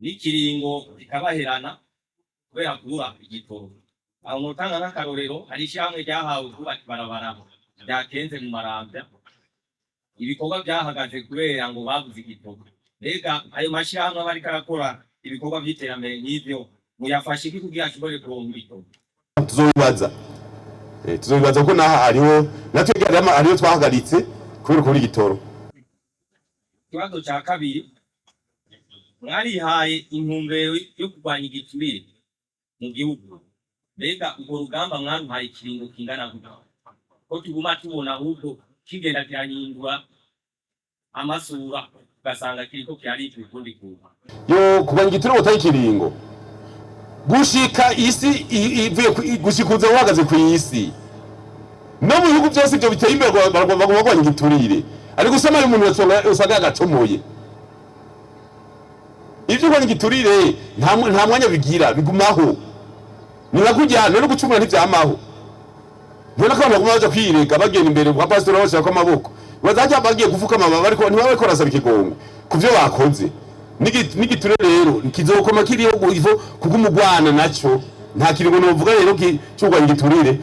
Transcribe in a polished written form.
N'ikiringo kikabaherana kubera kubura igitoro. Aho notanga nk'akarorero, hari ishyirahamwe ryahawe kubaka ibarabara ryakenze mu Maramvya, ibikorwa byahagaze kubera ngo babuze igitoro. Mbega ayo mashyirahamwe aba ariko arakora ibikorwa by'iterambere nk'ivyo, muyafashe iki kugira ashobore kuronka igitoro? Tuzobibaza, tuzobibaza ko naha hariho natwe hariho twahagaritse kubera kubura igitoro. Ikibazo ca kabiri, mwarihaye intumbero yo kurwanya igiturire mu gihugu. Mbega urwo rugamba mwaruhaye ikiringo kingana gute, ko tuguma tubona ahubwo kigenda kirahindura amasura, ugasanga kiriko kiraribwa ukundi kuntu? Yo kurwanya igiturire utari ikiringo gushika isi ivuye gushika uza uhagaze ku isi. No mu bihugu byose ibyo biteye imbere bagomba kurwanya igiturire, ariko usama umuntu usanga yagacomoye. Ivyo kurwanya igiturire nta mwanya bigira, bigumaho. Ni nka kurya no gucumura, ntivyamaho. Ntubona ko abantu baguma baja kwirega, bagenda imbere kwa pasitori bashirako amaboko, bazajya bagiye gupfukama, baba bariko ntibaba bariko barasaba ikigongo ku vyo bakoze. N'igiture rero kizokoma kiriho ivo kuko umugwana naco nta kiringo novuga rero co kurwanya igiturire.